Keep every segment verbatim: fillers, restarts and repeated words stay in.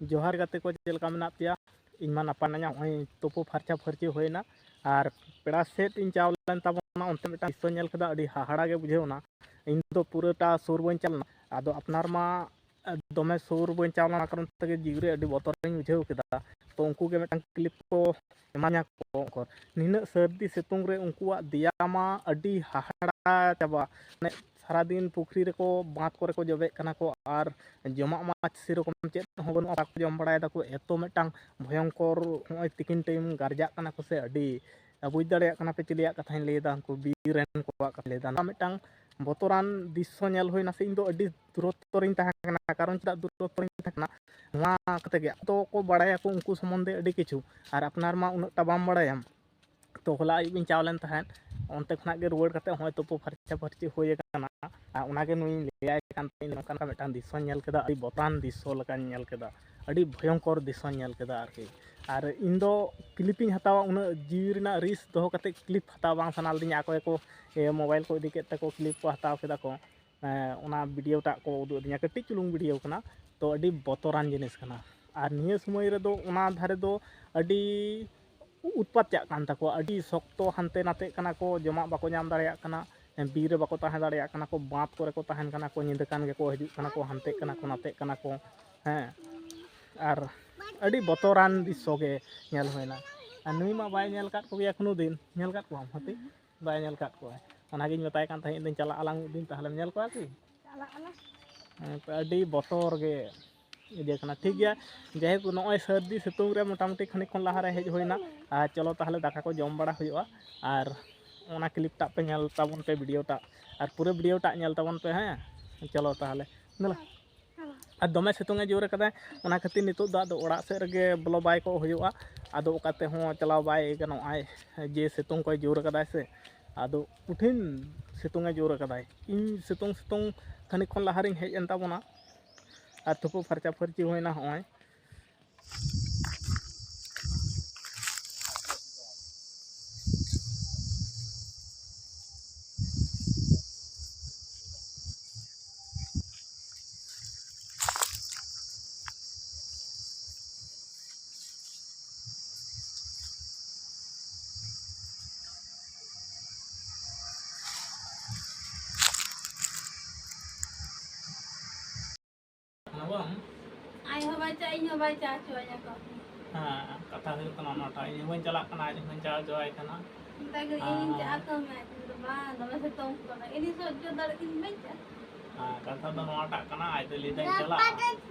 ᱡᱚᱦᱟᱨ ᱜᱟᱛᱮ ᱠᱚ, ᱪᱮᱫ ᱞᱮᱠᱟ ᱢᱮᱱᱟᱜ ᱯᱮᱭᱟ? ᱤᱧ ᱢᱟ ᱱᱟᱯᱟᱭ ᱢᱮᱱᱟᱧᱟ᱾ ᱱᱚᱜᱼᱚᱭ ᱛᱩᱯᱩ ᱯᱷᱟᱨᱪᱟ ᱯᱷᱟᱹᱨᱪᱤ ᱦᱩᱭᱱᱟ ᱟᱨ ᱯᱮᱲᱟ ᱥᱮᱫ ᱤᱧ ᱪᱟᱣ ᱞᱮᱱ ᱛᱟᱵᱚᱱᱟ᱾ ᱚᱱᱛᱮ ᱢᱤᱫᱴᱟᱝ ᱫᱨᱤᱥᱥᱚ ᱧᱮᱞ ᱠᱮᱫᱟ, ᱟᱹᱰᱤ ᱦᱟᱦᱟᱲᱟ ᱜᱮ ᱵᱩᱡᱷᱟᱹᱣ ᱮᱱᱟ᱾ ᱤᱧ ᱫᱚ ᱯᱩᱨᱟᱹᱴᱟ ᱥᱩᱨ ᱵᱟᱹᱧ ᱪᱟᱞᱟᱣ ᱞᱮᱱᱟ, ᱟᱫᱚ ᱟᱯᱱᱟᱨ ᱢᱟ ᱫᱚᱢᱮ ᱥᱩᱨ ᱵᱟᱹᱧ ᱪᱟᱞᱟᱣ ᱞᱮᱱᱟ, ᱠᱟᱨᱚᱱ ᱛᱮᱜᱮ ᱡᱤᱣᱤ ᱨᱮ ᱟᱹᱰᱤ ᱵᱚᱛᱚᱨ ᱤᱧ ᱵᱩᱡᱷᱟᱹᱣ ᱠᱮᱫᱟ᱾ ᱛᱚ ᱩᱱᱠᱩ ᱜᱮ ᱢᱤᱫᱴᱟᱝ ᱠᱞᱤᱯ ᱠᱚ ᱮᱢᱟᱧᱟ ᱠᱚ᱾ ᱱᱤᱱᱟᱹᱜ ᱥᱟᱹᱨᱫᱤ ᱥᱤᱛᱩᱝ ᱨᱮ ᱩᱱᱠᱩᱣᱟᱜ ᱫᱮᱭᱟ ᱢᱟ ᱟᱹᱰᱤ ᱦᱟᱦᱟᱲᱟ ᱪᱟᱵᱟ, ᱢᱟᱱᱮ ᱥᱟᱨᱟᱫᱤᱱ ᱯᱩᱠᱷᱨᱤ ᱨᱮᱠᱚ, ᱵᱟᱸᱫᱷ ᱠᱚᱨᱮ ᱠᱚ ᱡᱚᱵᱮᱜ ᱠᱟᱱᱟ ᱠᱚ ᱟᱨ ᱡᱚᱢᱟᱜ ᱢᱟ ᱥᱮᱨᱚᱠᱚᱢ ᱪᱮᱫ ᱦᱚᱸ ᱵᱟᱹᱱᱩᱜᱼᱟ, ᱵᱟᱠᱚ ᱡᱚᱢ ᱵᱟᱲᱟᱭ ᱫᱟᱠᱚ᱾ ᱮᱛᱚ ᱢᱤᱫᱴᱟᱝ ᱵᱷᱚᱭᱚᱝᱠᱚᱨ, ᱱᱚᱜᱼᱚᱭ ᱛᱤᱠᱤᱱ ᱴᱟᱭᱤᱢ ᱜᱟᱨᱡᱟᱜ ᱠᱟᱱᱟ ᱠᱚ ᱥᱮ, ᱟᱹᱰᱤ ᱵᱩᱡᱽ ᱫᱟᱲᱮᱭᱟᱜ ᱠᱟᱱᱟ ᱯᱮ ᱪᱤᱞᱤᱭᱟᱜ ᱠᱟᱛᱷᱟᱧ ᱞᱟᱹᱭᱫᱟ, ᱩᱱᱠᱩ ᱵᱤᱨ ᱨᱮᱱ ᱠᱚᱣᱟᱜ ᱠᱟᱛᱷᱟ ᱞᱟᱹᱭᱫᱟ᱾ ᱱᱚᱣᱟ ᱢᱤᱫᱴᱟᱝ ᱵᱚᱛᱚᱨᱟᱱ ᱫᱨᱤᱥᱥᱚ ᱧᱮᱞ ᱦᱩᱭᱱᱟ ᱥᱮ, ᱤᱧ ᱫᱚ ᱟᱹᱰᱤ ᱫᱩᱨᱚᱛᱛᱚ ᱨᱤᱧ ᱛᱟᱦᱮᱸ ᱠᱟᱱᱟ᱾ ᱠᱟᱨᱚᱱ ᱪᱮᱫᱟᱜ ᱫᱩᱨᱚᱛᱛᱚ ᱨᱤᱧ ᱛᱟᱦᱮᱸ ᱠᱟᱱᱟ, ᱱᱚᱣᱟ ᱠᱟᱛᱮ ᱜᱮ ᱟᱠᱚ ᱠᱚ ᱵᱟᱲᱟᱭᱟᱠᱚ ᱩᱱᱠᱩ ᱥᱚᱢᱚᱱᱫᱷᱮ ᱟᱹᱰᱤ ᱠᱤᱪᱷᱩ, ᱟᱨ ᱟᱯᱱᱟᱨ ᱢᱟ ᱩᱱᱟᱹᱜ ᱴᱟ ᱵᱟᱢ ᱵᱟᱲᱟᱭᱟᱢ᱾ ᱛᱚ ᱦᱚᱞᱟ ᱟᱹᱭᱩᱵ ᱤᱧ ᱪᱟᱣ ᱞᱮᱱ ᱛᱟᱦᱮᱸᱫ, ᱚᱱᱛᱮ ᱠᱷᱚᱱᱟᱜ ᱜᱮ ᱨᱩᱣᱟᱹᱲ ᱠᱟᱛᱮ ᱦᱚᱸᱜᱼᱚᱭ ᱛᱩᱯᱩ ᱯᱷᱟᱨᱪᱟ ᱯᱷᱟᱹᱨᱪᱤ ᱦᱩᱭ ᱟᱠᱟᱱᱟ᱾ ᱟᱨ ᱚᱱᱟᱜᱮ ᱱᱩᱭᱤᱧ ᱞᱟᱹᱭᱟᱭ ᱠᱟᱱ ᱛᱟᱦᱮᱸᱫ, ᱱᱚᱝᱠᱟ ᱱᱚᱝᱠᱟ ᱢᱤᱫᱴᱟᱝ ᱫᱨᱤᱥᱥᱚᱧ ᱧᱮᱞ ᱠᱮᱫᱟ, ᱟᱹᱰᱤ ᱵᱚᱛᱚᱨᱟᱱ ᱫᱨᱤᱥᱥᱚ ᱞᱮᱠᱟᱧ ᱧᱮᱞ ᱠᱮᱫᱟ, ᱟᱹᱰᱤ ᱵᱷᱚᱭᱚᱝᱠᱚᱨ ᱫᱨᱤᱥᱥᱚᱧ ᱧᱮᱞ ᱠᱮᱫᱟ ᱟᱨᱠᱤ᱾ ᱟᱨ ᱤᱧ ᱫᱚ ᱠᱞᱤᱯᱤᱧ ᱦᱟᱛᱟᱣᱟ, ᱩᱱᱟᱹᱜ ᱡᱤᱣᱤ ᱨᱮᱱᱟᱜ ᱨᱤᱥᱠ ᱫᱚᱦᱚ ᱠᱟᱛᱮ ᱠᱞᱤᱯ ᱦᱟᱛᱟᱣ ᱵᱟᱝ ᱥᱟᱱᱟ ᱞᱤᱫᱤᱧᱟ᱾ ᱟᱠᱚ ᱜᱮᱠᱚ ᱢᱳᱵᱟᱭᱤᱞ ᱠᱚ ᱤᱫᱤ ᱠᱮᱫ ᱛᱟᱠᱚ, ᱠᱞᱤᱯ ᱠᱚ ᱦᱟᱛᱟᱣ ᱠᱮᱫᱟ ᱠᱚ᱾ ᱮᱸ, ᱚᱱᱟ ᱵᱷᱤᱰᱤᱭᱳ ᱴᱟᱜ ᱠᱚ ᱩᱫᱩᱜ ᱟᱹᱫᱤᱧᱟ, ᱠᱟᱹᱴᱤᱡ ᱪᱩᱞᱩᱝ ᱵᱷᱤᱰᱤᱭᱳ ᱠᱟᱱᱟ᱾ ᱛᱚ ᱟᱹᱰᱤ ᱵᱚᱛᱚᱨᱟᱱ ᱡᱤᱱᱤᱥ ᱠᱟᱱᱟ᱾ ᱟᱨ ᱱᱤᱭᱟᱹ ᱥᱚᱢᱚᱭ ᱨᱮᱫᱚ ᱚᱱᱟ ᱫᱷᱟᱨᱮ ᱫᱚ ᱟᱹᱰᱤ ᱩᱛᱯᱟᱛ ᱪᱟᱜ ᱠᱟᱱ ᱛᱟᱠᱚᱣᱟ, ᱟᱹᱰᱤ ᱥᱚᱠᱛᱚ ᱦᱟᱱᱛᱮ ᱱᱟᱛᱮᱜ ᱠᱟᱱᱟ ᱠᱚ, ᱡᱚᱢᱟᱜ ᱵᱟᱠᱚ ᱧᱟᱢ ᱫᱟᱲᱮᱭᱟᱜ ᱠᱟᱱᱟ, ᱵᱤᱨ ᱨᱮ ᱵᱟᱠᱚ ᱛᱟᱦᱮᱸ ᱫᱟᱲᱮᱭᱟᱜ ᱠᱟᱱᱟ ᱠᱚ, ᱵᱟᱸᱫᱷ ᱠᱚᱨᱮ ᱠᱚ ᱛᱟᱦᱮᱱ ᱠᱟᱱᱟ ᱠᱚ, ᱧᱤᱫᱟᱹ ᱠᱟᱱ ᱜᱮᱠᱚ ᱦᱤᱡᱩᱜ ᱠᱟᱱᱟ ᱠᱚ, ᱦᱟᱱᱛᱮᱜ ᱠᱟᱱᱟ ᱠᱚ, ᱱᱟᱛᱮᱜ ᱠᱟᱱᱟ ᱠᱚ᱾ ᱦᱮᱸ, ᱟᱨ ᱟᱹᱰᱤ ᱵᱚᱛᱚᱨᱟᱱ ᱫᱨᱤᱥᱥᱚ ᱜᱮ ᱧᱮᱞ ᱦᱩᱭᱱᱟ᱾ ᱟᱨ ᱱᱩᱭ ᱢᱟ ᱵᱟᱭ ᱧᱮᱞ ᱟᱠᱟᱫ ᱠᱚᱜᱮᱭᱟ ᱠᱳᱱᱳ ᱫᱤᱱ᱾ ᱧᱮᱞ ᱟᱠᱟᱫ ᱠᱚᱣᱟᱢ ᱦᱟᱹᱛᱤ? ᱵᱟᱭ ᱧᱮᱞ ᱟᱠᱟᱫ ᱠᱚᱣᱟ᱾ ᱚᱱᱟᱜᱤᱧ ᱢᱮᱛᱟᱭ ᱠᱟᱱ ᱛᱟᱦᱮᱸᱫ, ᱤᱧ ᱫᱚᱧ ᱪᱟᱞᱟᱜ ᱟᱞᱟᱝ ᱢᱤᱫ ᱫᱤᱱ, ᱛᱟᱦᱚᱞᱮᱢ ᱧᱮᱞ ᱠᱚᱣᱟ ᱠᱤ? ᱪᱟᱞᱟᱜ ᱟᱞᱮ᱾ ᱦᱮᱸ, ᱛᱚ ᱟᱹᱰᱤ ᱵᱚᱛᱚᱨ ᱜᱮ ᱤᱭᱟᱹ ᱠᱟᱱᱟ᱾ ᱴᱷᱤᱠ ᱜᱮᱭᱟ, ᱡᱟᱭᱦᱳᱠ, ᱱᱚᱜᱼᱚᱭ ᱥᱟᱹᱨᱫᱤ ᱥᱤᱛᱩᱝ ᱨᱮ ᱢᱚᱴᱟᱢᱩᱴᱤ ᱠᱷᱟᱹᱱᱤᱠ ᱠᱷᱚᱱ ᱞᱟᱦᱟᱨᱮ ᱦᱮᱡ ᱦᱩᱭᱱᱟ᱾ ᱟᱨ ᱪᱚᱞᱚ ᱛᱟᱦᱚᱞᱮ ᱫᱟᱠᱟ ᱠᱚ ᱡᱚᱢ ᱵᱟᱲᱟ ᱦᱩᱭᱩᱜᱼᱟ᱾ ᱟᱨ ᱚᱱᱟ ᱠᱞᱤᱯ ᱴᱟᱜ ᱯᱮ ᱧᱮᱞ ᱛᱟᱵᱚᱱ ᱯᱮ, ᱵᱷᱤᱰᱤᱭᱳ ᱴᱟᱜ, ᱟᱨ ᱯᱩᱨᱟᱹ ᱵᱷᱤᱰᱤᱭᱳ ᱴᱟᱜ ᱧᱮᱞ ᱛᱟᱵᱚᱱ ᱯᱮ᱾ ᱦᱮᱸ, ᱪᱚᱞᱚ ᱛᱟᱦᱚᱞᱮ᱾ ᱫᱮᱞᱟ᱾ ᱟᱨ ᱫᱚᱢᱮ ᱥᱤᱛᱩᱝ ᱮ ᱡᱳᱨ ᱟᱠᱟᱫᱟᱭ, ᱚᱱᱟ ᱠᱷᱟᱹᱛᱤᱨ ᱱᱤᱛᱚᱜ ᱫᱚ ᱟᱫᱚ ᱚᱲᱟᱜ ᱥᱮᱫ ᱨᱮᱜᱮ ᱵᱚᱞᱚ ᱵᱟᱭ ᱠᱚᱜ ᱦᱩᱭᱩᱜᱼᱟ᱾ ᱟᱫᱚ ᱚᱠᱟ ᱛᱮᱦᱚᱸ ᱪᱟᱞᱟᱣ ᱵᱟᱭ ᱜᱟᱱᱚᱜᱼᱟ, ᱡᱮ ᱥᱤᱛᱩᱝ ᱠᱚᱭ ᱡᱳᱨ ᱟᱠᱟᱫᱟᱭ ᱥᱮ᱾ ᱟᱫᱚ ᱠᱚᱴᱷᱤᱱ ᱥᱤᱛᱩᱝ ᱮ ᱡᱳᱨ ᱟᱠᱟᱫᱟᱭ᱾ ᱤᱧ ᱥᱤᱛᱩᱝ ᱥᱤᱛᱩᱝ ᱠᱷᱟᱹᱱᱤᱠ ᱠᱷᱚᱱ ᱞᱟᱦᱟ ᱨᱤᱧ ᱦᱮᱡ ᱮᱱ ᱛᱟᱵᱚᱱᱟ ᱟᱨ ᱛᱩᱯᱩ ᱯᱷᱟᱨᱪᱟ ᱯᱷᱟᱹᱨᱪᱤ ᱦᱩᱭᱱᱟ ᱦᱚᱸᱜᱼᱚᱭ᱾ ᱟᱡ ᱦᱚᱸ ᱵᱟᱭ ᱪᱟ, ᱤᱧ ᱦᱚᱸ ᱵᱟᱭ ᱪᱟ ᱦᱚᱪᱚᱣᱟᱹᱧᱟ ᱠᱟᱹᱢᱤ᱾ ᱦᱮᱸ, ᱠᱟᱛᱷᱟ ᱦᱩᱭᱩᱜ ᱠᱟᱱᱟ ᱚᱱᱟᱴᱟᱜ, ᱤᱧ ᱦᱚᱸ ᱵᱟᱹᱧ ᱪᱟᱞᱟᱜ ᱠᱟᱱᱟ, ᱟᱡ ᱦᱚᱸ ᱵᱟᱹᱧ ᱪᱟ ᱦᱚᱪᱚᱣᱟᱭ ᱠᱟᱱᱟ᱾ ᱢᱮᱛᱟᱭ ᱠᱟᱹᱱᱟᱹᱧ, "ᱤᱧ ᱦᱮᱸ᱾ ᱪᱟᱞᱟᱜ ᱠᱟᱱᱟ", ᱢᱮᱛᱟᱭ ᱠᱟᱱᱟ, "ᱵᱟᱝ, ᱫᱚᱢᱮ ᱥᱤᱛᱩᱝ ᱠᱟᱱᱟ, ᱤᱧ ᱥᱚᱦ্ᱡᱚ ᱫᱟᱲᱮᱜ ᱠᱟᱹᱱᱟᱹᱧ, ᱵᱟᱹᱧ ᱪᱟᱞᱟᱜᱼᱟ᱾" ᱦᱮᱸ, ᱠᱟᱛᱷᱟ ᱫᱚ ᱱᱚᱣᱟᱴᱟᱜ ᱠᱟᱱᱟ, ᱟᱡ ᱫᱚᱭ ᱞᱟᱹᱭ ᱫᱟᱭ ᱪᱟᱞᱟᱜᱼᱟ᱾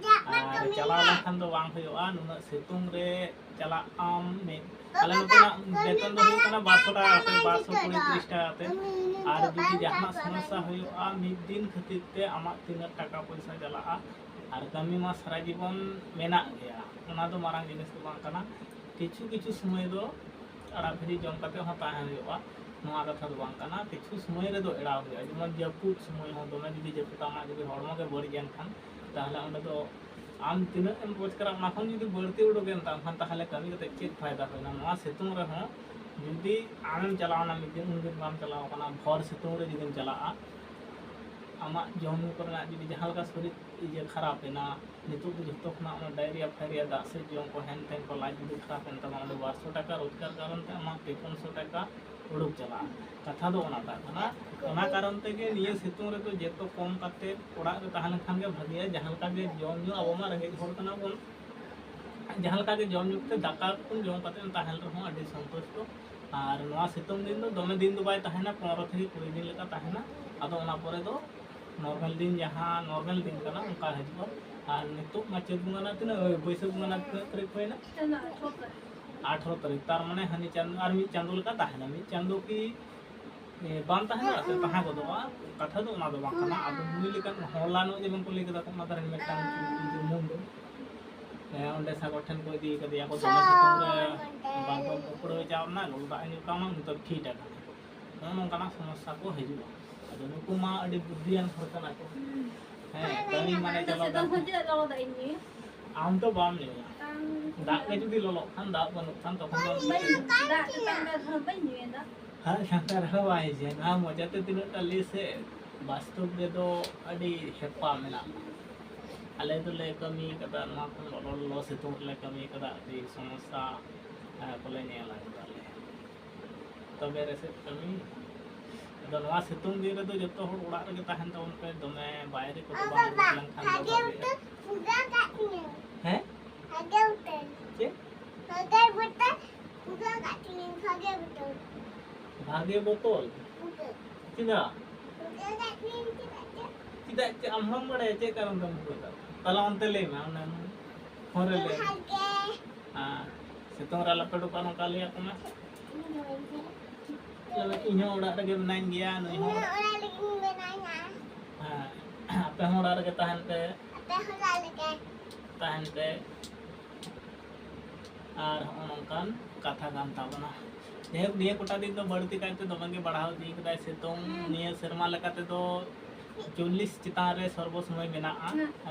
ᱟᱨ ᱪᱟᱞᱟᱣ ᱞᱮᱱᱠᱷᱟᱱ ᱫᱚ ᱵᱟᱝ ᱦᱩᱭᱩᱜᱼᱟ, ᱱᱩᱱᱟᱹᱜ ᱥᱤᱛᱩᱝ ᱨᱮ ᱪᱟᱞᱟᱜ ᱟᱢ ᱢᱤᱫ, ᱟᱞᱮ ᱱᱚᱛᱮᱱᱟᱜ ᱵᱮᱛᱚᱱ ᱫᱚ ᱦᱩᱭᱩᱜ ᱠᱟᱱᱟ ᱵᱟᱨᱥᱚ ᱴᱟᱠᱟ ᱠᱟᱛᱮ, ᱵᱟᱨᱥᱚ ᱠᱩᱲᱤ ᱛᱤᱨᱤᱥ ᱴᱟᱠᱟ ᱠᱟᱛᱮ᱾ ᱟᱨ ᱡᱩᱫᱤ ᱡᱟᱦᱟᱱᱟᱜ ᱥᱚᱢᱚᱥᱥᱟ ᱦᱩᱭᱩᱜᱼᱟ, ᱢᱤᱫ ᱫᱤᱱ ᱠᱷᱟᱹᱛᱤᱨ ᱛᱮ ᱟᱢᱟᱜ ᱛᱤᱱᱟᱹᱜ ᱴᱟᱠᱟ ᱯᱚᱭᱥᱟ ᱪᱟᱞᱟᱜᱼᱟ? ᱟᱨ ᱠᱟᱹᱢᱤ ᱢᱟ ᱥᱟᱨᱟ ᱡᱤᱵᱚᱱ ᱢᱮᱱᱟᱜ ᱜᱮᱭᱟ, ᱚᱱᱟ ᱫᱚ ᱢᱟᱨᱟᱝ ᱡᱤᱱᱤᱥ ᱫᱚ ᱵᱟᱝ ᱠᱟᱱᱟ᱾ ᱠᱤᱪᱷᱩ ᱠᱤᱪᱷᱩ ᱥᱚᱢᱚᱭ ᱫᱚ ᱟᱲᱟᱜ ᱜᱤᱰᱤ ᱡᱚᱢ ᱠᱟᱛᱮ ᱦᱚᱸ ᱛᱟᱦᱮᱸ ᱦᱩᱭᱩᱜᱼᱟ, ᱱᱚᱣᱟ ᱠᱟᱛᱷᱟ ᱫᱚ ᱵᱟᱝ ᱠᱟᱱᱟ᱾ ᱠᱤᱪᱷᱩ ᱥᱚᱢᱚᱭ ᱨᱮᱫᱚ ᱮᱲᱟᱣ ᱦᱩᱭᱩᱜᱼᱟ, ᱡᱮᱢᱚᱱ ᱡᱟᱹᱯᱩᱫ ᱥᱚᱢᱚᱭ ᱦᱚᱸ ᱫᱚᱢᱮ ᱡᱩᱫᱤ ᱡᱟᱹᱯᱩᱫᱟ, ᱟᱢᱟᱜ ᱡᱩᱫᱤ ᱦᱚᱲᱢᱚ ᱜᱮ ᱵᱟᱹᱲᱤᱡ ᱮᱱ ᱠᱷᱟᱱ, ᱛᱟᱦᱚᱞᱮ ᱚᱸᱰᱮ ᱫᱚ ᱟᱢ ᱛᱤᱱᱟᱹᱜ ᱮᱢ ᱨᱳᱡᱽᱜᱟᱨᱟ, ᱚᱱᱟ ᱠᱷᱚᱱ ᱡᱩᱫᱤ ᱵᱟᱹᱲᱛᱤ ᱩᱰᱩᱠ ᱮᱱ ᱛᱟᱢ ᱠᱷᱟᱱ, ᱛᱟᱦᱚᱞᱮ ᱠᱟᱹᱢᱤ ᱠᱟᱛᱮ ᱪᱮᱫ ᱯᱷᱟᱭᱫᱟ ᱦᱩᱭᱱᱟ? ᱱᱚᱣᱟ ᱥᱤᱛᱩᱝ ᱨᱮᱦᱚᱸ ᱡᱩᱫᱤ ᱟᱢᱮᱢ ᱪᱟᱞᱟᱣᱱᱟ ᱢᱤᱫ ᱫᱤᱱ, ᱩᱱ ᱫᱤᱱ ᱵᱟᱢ ᱪᱟᱞᱟᱣ ᱠᱟᱱᱟ, ᱵᱷᱚᱨ ᱥᱤᱛᱩᱝ ᱨᱮ ᱡᱩᱫᱤᱢ ᱪᱟᱞᱟᱜᱼᱟ, ᱟᱢᱟᱜ ᱡᱚᱢ ᱧᱩ ᱠᱚᱨᱮᱱᱟᱜ ᱡᱩᱫᱤ ᱡᱟᱦᱟᱸ ᱞᱮᱠᱟ ᱥᱚᱨᱤᱨ ᱤᱭᱟᱹ ᱠᱷᱟᱨᱟᱯ ᱮᱱᱟ, ᱱᱤᱛᱚᱜ ᱫᱚ ᱡᱷᱚᱛᱚ ᱠᱷᱚᱱᱟᱜ ᱚᱱᱟ ᱰᱟᱭᱨᱤᱭᱟ ᱯᱷᱟᱭᱨᱤᱭᱟ, ᱫᱟᱜ ᱥᱮᱫ ᱡᱚᱢ ᱠᱚ, ᱦᱮᱱ ᱛᱮᱱ ᱠᱚ, ᱞᱟᱡ ᱡᱩᱫᱤ ᱠᱷᱟᱨᱟᱯ ᱮᱱ ᱛᱟᱢᱟ, ᱚᱸᱰᱮ ᱵᱟᱨᱥᱚ ᱴᱟᱠᱟ ᱨᱳᱡᱽᱜᱟᱨ ᱠᱟᱨᱚᱱ ᱛᱮ ᱟᱢᱟᱜ ᱯᱮ ᱯᱩᱱᱥᱚ ᱴᱟᱠᱟ ᱩᱰᱩᱠ ᱪᱟᱞᱟᱜᱼᱟ᱾ ᱠᱟᱛᱷᱟ ᱫᱚ ᱚᱱᱟᱴᱟᱜ ᱠᱟᱱᱟ᱾ ᱚᱱᱟ ᱠᱟᱨᱚᱱ ᱛᱮᱜᱮ ᱱᱤᱭᱟᱹ ᱥᱤᱛᱩᱝ ᱨᱮᱫᱚ ᱡᱚᱛᱚ ᱠᱚᱢ ᱠᱟᱛᱮ ᱚᱲᱟᱜ ᱨᱮ ᱛᱟᱦᱮᱸ ᱞᱮᱱᱠᱷᱟᱱ ᱜᱮ ᱵᱷᱟᱜᱮᱭᱟ᱾ ᱡᱟᱦᱟᱸ ᱞᱮᱠᱟ ᱜᱮ ᱡᱚᱢ ᱧᱩ, ᱟᱵᱚ ᱢᱟ ᱨᱮᱸᱜᱮᱡ ᱦᱚᱲ ᱠᱟᱱᱟ ᱵᱚᱱ, ᱡᱟᱦᱟᱸ ᱞᱮᱠᱟ ᱜᱮ ᱡᱚᱢ ᱧᱩ ᱠᱟᱛᱮ, ᱫᱟᱠᱟ ᱠᱚ ᱡᱚᱢ ᱠᱟᱛᱮ ᱛᱟᱦᱮᱸᱱ ᱨᱮᱦᱚᱸ ᱟᱹᱰᱤ ᱥᱚᱱᱛᱩᱥᱴᱚ᱾ ᱟᱨ ᱱᱚᱣᱟ ᱥᱤᱛᱩᱝ ᱫᱤᱱ ᱫᱚ ᱫᱚᱢᱮ ᱫᱤᱱ ᱫᱚ ᱵᱟᱭ ᱛᱟᱦᱮᱱᱟ, ᱯᱚᱱᱨᱚ ᱛᱷᱮᱠᱮ ᱠᱩᱲᱤ ᱫᱤᱱ ᱞᱮᱠᱟ ᱛᱟᱦᱮᱱᱟ᱾ ᱟᱫᱚ ᱚᱱᱟ ᱯᱚᱨᱮ ᱫᱚ ᱱᱚᱨᱢᱟᱞ ᱫᱤᱱ, ᱡᱟᱦᱟᱸ ᱱᱚᱨᱢᱟᱞ ᱫᱤᱱ ᱠᱟᱱᱟ, ᱚᱱᱠᱟ ᱦᱤᱡᱩᱜᱼᱟ᱾ ᱟᱨ ᱱᱤᱛᱚᱜ ᱢᱟ ᱪᱟᱹᱛ ᱵᱚᱸᱜᱟ ᱨᱮᱱᱟᱜ ᱛᱤᱱᱟᱹᱜ, ᱵᱟᱹᱭᱥᱟᱹᱠᱷ ᱵᱚᱸᱜᱟ ᱨᱮᱱᱟᱜ ᱛᱤᱱᱟᱹᱜ ᱛᱟᱹᱨᱤᱠᱷ ᱦᱩᱭᱱᱟ? ᱟᱴᱷᱨᱚ ᱛᱟᱹᱨᱤᱠᱷ᱾ ᱛᱟᱨ ᱢᱟᱱᱮ ᱦᱟᱹᱱᱤ ᱪᱟᱸᱫᱚ, ᱟᱨ ᱢᱤᱫ ᱪᱟᱸᱫᱚ ᱞᱮᱠᱟ ᱛᱟᱦᱮᱱᱟ᱾ ᱢᱤᱫ ᱪᱟᱸᱫᱚ ᱠᱤ ᱮ, ᱵᱟᱝ ᱛᱟᱦᱮᱱᱟ, ᱛᱟᱦᱮᱸ ᱜᱚᱫᱚᱜᱼᱟ᱾ ᱠᱟᱛᱷᱟ ᱫᱚ ᱚᱱᱟ ᱫᱚ ᱵᱟᱝ ᱠᱟᱱᱟ᱾ ᱟᱫᱚ ᱱᱩᱭ ᱞᱮᱠᱟᱱ ᱦᱚᱲ ᱞᱟᱱᱚᱜ, ᱡᱮᱢᱚᱱ ᱠᱚ ᱞᱟᱹᱭ ᱠᱮᱫᱟ, ᱚᱱᱟ ᱫᱷᱟᱨᱮ ᱢᱤᱫᱴᱟᱝ ᱤᱭᱟᱹ ᱢᱩᱱᱰᱩ, ᱮ, ᱚᱸᱰᱮ ᱥᱟᱜᱚᱨ ᱴᱷᱮᱱ ᱠᱚ ᱤᱫᱤ ᱠᱟᱫᱮᱭᱟ ᱠᱚ, ᱫᱚᱢᱮ ᱥᱤᱛᱩᱝ ᱨᱮ ᱵᱟᱨ ᱫᱚᱢ ᱠᱚᱯᱲᱚ ᱪᱟᱣ ᱮᱱᱟ, ᱞᱚᱞᱚ ᱫᱟᱜ ᱮ ᱧᱩ ᱠᱟᱣᱱᱟ, ᱩᱱᱤ ᱫᱚ ᱴᱷᱤᱠ ᱟᱠᱟᱱᱟ᱾ ᱱᱚᱜᱼᱚ ᱱᱚᱝᱠᱟᱱᱟᱜ ᱥᱚᱢᱚᱥᱥᱟ ᱠᱚ ᱦᱤᱡᱩᱜᱼᱟ᱾ ᱟᱫᱚ ᱱᱩᱠᱩ ᱢᱟ ᱟᱹᱰᱤ ᱵᱩᱫᱽᱫᱷᱤᱭᱟᱱ ᱦᱚᱲ ᱠᱟᱱᱟ ᱠᱚ᱾ ᱦᱮᱸ, ᱠᱟᱹᱢᱤ ᱢᱟᱱᱮ ᱪᱟᱞᱟᱣ ᱥᱤᱛᱩᱝ ᱦᱚᱸ ᱪᱮᱫ ᱞᱚᱞᱚ ᱫᱟᱜ ᱤᱧ ᱧᱩᱭᱟ? ᱟᱢ ᱫᱚ ᱵᱟᱢ ᱧᱩᱭᱟ᱾ ᱫᱟᱜ ᱜᱮ ᱡᱩᱫᱤ ᱞᱚᱞᱚᱜ ᱠᱷᱟᱱ, ᱫᱟᱜ ᱵᱟᱹᱱᱩᱜ ᱠᱷᱟᱱ, ᱛᱚᱠᱷᱚᱱ ᱫᱚ ᱵᱟᱹᱧ, ᱫᱟᱜ ᱛᱮᱛᱟᱝ ᱨᱮᱦᱚᱸ ᱵᱟᱹᱧ ᱧᱩᱭᱟ ᱫᱟᱜ᱾ ᱦᱮᱸ, ᱥᱟᱱᱛᱟᱲ ᱦᱚᱸ ᱵᱟᱭ ᱡᱮ ᱱᱚᱣᱟ ᱢᱚᱪᱟᱛᱮ ᱛᱤᱱᱟᱹᱜ ᱴᱟ ᱞᱟᱹᱭ ᱥᱮ, ᱵᱟᱥᱛᱚᱵ ᱨᱮᱫᱚ ᱟᱹᱰᱤ ᱦᱮᱯᱟ ᱢᱮᱱᱟᱜᱼᱟ᱾ ᱟᱞᱮ ᱫᱚᱞᱮ ᱠᱟᱹᱢᱤ ᱠᱟᱫᱟ, ᱱᱚᱣᱟ ᱠᱷᱚᱱ ᱞᱚᱞᱚ ᱞᱚᱞᱚ ᱥᱤᱛᱩᱝ ᱨᱮᱞᱮ ᱠᱟᱹᱢᱤ ᱠᱟᱫᱟ, ᱟᱹᱰᱤ ᱥᱚᱢᱚᱥᱥᱟ, ᱮ, ᱠᱚᱞᱮ ᱧᱮᱞ ᱟᱠᱟᱫᱟ ᱞᱮ᱾ ᱛᱚᱵᱮ ᱨᱮᱥᱮᱫ ᱠᱟᱹᱢᱤ᱾ ᱟᱫᱚ ᱱᱚᱣᱟ ᱥᱤᱛᱩᱝ ᱫᱤᱱ ᱨᱮᱫᱚ ᱡᱚᱛᱚ ᱦᱚᱲ ᱚᱲᱟᱜ ᱨᱮᱜᱮ ᱛᱟᱦᱮᱱ ᱛᱟᱵᱚᱱ ᱯᱮ, ᱫᱚᱢᱮ ᱵᱟᱭᱨᱮ ᱠᱚᱫᱚ ᱵᱟᱝ ᱩᱰᱩᱠ ᱞᱮᱱᱠᱷᱟᱱ ᱫᱚ ᱵᱷᱟᱜᱮᱜᱼᱟ᱾ ᱟᱨᱜᱮ ᱵᱚᱛᱚᱞ? ᱪᱮᱫᱟᱜ? ᱪᱮᱫᱟᱜ ᱪᱮ ᱟᱢ ᱦᱚᱸᱢ ᱵᱟᱲᱟᱭᱟ ᱪᱮᱫ ᱠᱟᱨᱚᱱ ᱛᱮᱢ ᱠᱷᱩᱞᱟᱹᱣ ᱠᱟᱜ? ᱛᱟᱦᱞᱮ ᱚᱱᱛᱮ ᱞᱟᱹᱭ ᱢᱮ, ᱚᱱᱮ ᱯᱷᱳᱱ ᱨᱮ ᱞᱟᱹᱭ ᱢᱮ᱾ ᱦᱮᱸ, ᱥᱤᱛᱩᱝ ᱨᱮ ᱟᱞᱚᱯᱮ ᱩᱰᱩᱠᱚᱜᱼᱟ, ᱱᱚᱝᱠᱟ ᱞᱟᱹᱭ ᱟᱠᱚ ᱢᱮ᱾ ᱞᱟᱹᱭ ᱢᱮ, "ᱤᱧ ᱦᱚᱸ ᱚᱲᱟᱜ ᱨᱮᱜᱮ ᱢᱮᱱᱟᱧ ᱜᱮᱭᱟ, ᱱᱩᱭ ᱦᱚᱸ ᱚᱲᱟᱜ ᱨᱮᱜᱮ ᱢᱮᱱᱟᱭᱟ᱾ ᱦᱮᱸ, ᱟᱯᱮ ᱦᱚᱸ ᱚᱲᱟᱜ ᱨᱮᱜᱮ ᱛᱟᱦᱮᱱ ᱯᱮ, ᱟᱯᱮ ᱦᱚᱸ ᱚᱲᱟᱜ ᱨᱮᱜᱮ ᱛᱟᱦᱮᱱ ᱯᱮ᱾" ᱟᱨ ᱦᱚᱸᱜᱼᱚ ᱱᱚᱝᱠᱟᱱ ᱠᱟᱛᱷᱟ ᱠᱟᱱ ᱛᱟᱵᱚᱱᱟ᱾ ᱡᱟᱭᱦᱳᱠ, ᱱᱤᱭᱟᱹ ᱠᱚᱴᱟ ᱫᱤᱱ ᱫᱚ ᱵᱟᱹᱲᱛᱤ ᱠᱟᱭᱛᱮ ᱫᱚᱢᱮ ᱜᱮ ᱵᱟᱲᱦᱟᱣ ᱤᱫᱤ ᱠᱟᱫᱟᱭ ᱥᱤᱛᱩᱝ᱾ ᱱᱤᱭᱟᱹ ᱥᱮᱨᱢᱟ ᱞᱮᱠᱟ ᱛᱮᱫᱚ ᱪᱚᱞᱞᱤᱥ ᱪᱮᱛᱟᱱ ᱨᱮ ᱥᱚᱨᱵᱚ ᱥᱚᱢᱚᱭ ᱢᱮᱱᱟᱜᱼᱟ᱾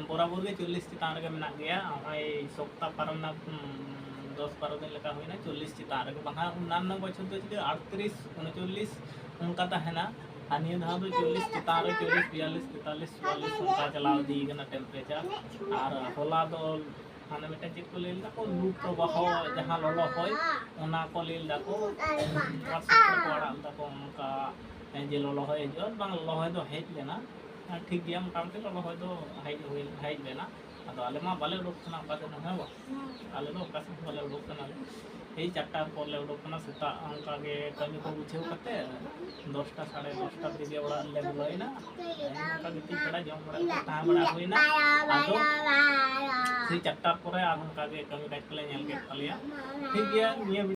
ᱵᱚᱨᱟᱵᱚᱨ ᱜᱮ ᱪᱚᱞᱞᱤᱥ ᱪᱮᱛᱟᱱ ᱨᱮᱜᱮ ᱢᱮᱱᱟᱜ ᱜᱮᱭᱟ᱾ ᱱᱚᱜᱼᱚᱭ ᱥᱚᱯᱛᱟ ᱯᱟᱨᱚᱢ ᱮᱱᱟ, ᱩᱸ, ᱫᱚᱥ ᱵᱟᱨᱚ ᱫᱤᱱ ᱞᱮᱠᱟ ᱦᱩᱭᱱᱟ, ᱪᱚᱞᱞᱤᱥ ᱪᱮᱛᱟᱱ ᱨᱮᱜᱮ᱾ ᱵᱟᱝᱠᱷᱟᱱ ᱚᱱᱱᱟᱱᱚ ᱵᱚᱪᱷᱚᱨ ᱫᱚ ᱪᱤᱠᱟᱹ ᱟᱴᱛᱨᱤᱥ, ᱩᱱᱪᱚᱞᱞᱤᱥ ᱚᱱᱠᱟ ᱛᱟᱦᱮᱱᱟ᱾ ᱟᱨ ᱱᱤᱭᱟᱹ ᱫᱷᱟᱣ ᱫᱚ ᱪᱚᱞᱞᱤᱥ ᱪᱮᱛᱟᱱ ᱨᱮ, ᱪᱚᱞᱞᱤᱥ, ᱵᱤᱭᱟᱞᱞᱤᱥ, ᱛᱮᱛᱟᱞᱞᱤᱥ, ᱪᱩᱣᱟᱞᱞᱤᱥ ᱚᱱᱠᱟ ᱪᱟᱞᱟᱣ ᱤᱫᱤ ᱠᱟᱱᱟ temperature᱾ ᱟᱨ ᱦᱚᱞᱟ ᱫᱚ ᱢᱟᱱᱮ ᱢᱤᱫᱴᱮᱱ ᱪᱮᱫ ᱠᱚ ᱞᱟᱹᱭ ᱞᱮᱫᱟ ᱠᱚ, ᱞᱩ ᱯᱨᱚᱵᱟᱦᱚ, ᱡᱟᱦᱟᱸ ᱞᱚᱞᱚ ᱦᱚᱭ, ᱚᱱᱟ ᱠᱚ ᱞᱟᱹᱭ ᱞᱮᱫᱟ ᱠᱚ, WhatsApp ᱠᱚᱨᱮ ᱠᱚ ᱟᱲᱟᱜ ᱞᱮᱫᱟ ᱠᱚ ᱚᱱᱠᱟ, ᱡᱮ ᱞᱚᱞᱚ ᱦᱚᱭ ᱦᱤᱡᱩᱜᱼᱟ᱾ ᱵᱟᱝ, ᱞᱚᱞᱚ ᱦᱚᱭ ᱫᱚ ᱦᱮᱡ ᱞᱮᱱᱟ, ᱴᱷᱤᱠ ᱜᱮᱭᱟ, ᱢᱚᱴᱟᱢᱩᱴᱤ ᱞᱚᱞᱚ ᱦᱚᱭ ᱫᱚ ᱦᱮᱡ ᱦᱩᱭ, ᱦᱮᱡ ᱞᱮᱱᱟ᱾ ᱟᱫᱚ ᱟᱞᱮ ᱢᱟ ᱵᱟᱞᱮ ᱩᱰᱩᱠ ᱠᱟᱱᱟ ᱚᱠᱟ ᱥᱮᱫ ᱦᱚᱸ, ᱦᱮᱸ ᱵᱟᱝ? ᱟᱞᱮ ᱫᱚ ᱚᱠᱟ ᱥᱮᱫ ᱦᱚᱸ ᱵᱟᱞᱮ ᱩᱰᱩᱠ ᱠᱟᱱᱟ᱾ ᱮᱭ ᱪᱟᱨᱴᱟ ᱯᱚᱨ ᱞᱮ ᱩᱰᱩᱠ ᱠᱟᱱᱟ, ᱥᱮᱛᱟᱜ ᱚᱱᱠᱟ ᱜᱮ ᱠᱟᱹᱢᱤ ᱠᱚ ᱜᱩᱪᱷᱟᱹᱣ ᱠᱟᱛᱮ ᱫᱚᱥᱴᱟ, ᱥᱟᱲᱮ ᱫᱚᱥᱴᱟ ᱫᱤᱠᱮ ᱚᱲᱟᱜ ᱞᱮ ᱵᱚᱞᱚᱭᱮᱱᱟ᱾ ᱚᱱᱠᱟ ᱜᱤᱛᱤᱡ ᱵᱟᱲᱟ, ᱡᱚᱢ ᱵᱟᱲᱟ ᱠᱟᱛᱮ ᱛᱟᱦᱮᱸ ᱵᱟᱲᱟ ᱦᱩᱭᱱᱟ᱾ ᱟᱫᱚ ᱥᱮᱭ ᱪᱟᱨᱴᱟ ᱯᱚᱨᱮ ᱟᱨ ᱚᱱᱠᱟ ᱜᱮ ᱠᱟᱹᱢᱤ ᱠᱟᱡᱽ ᱠᱚᱞᱮ ᱧᱮᱞ ᱠᱮᱫ ᱛᱟᱞᱮᱭᱟ᱾ ᱴᱷᱤᱠ ᱜᱮᱭᱟ, ᱱᱤᱭᱟᱹ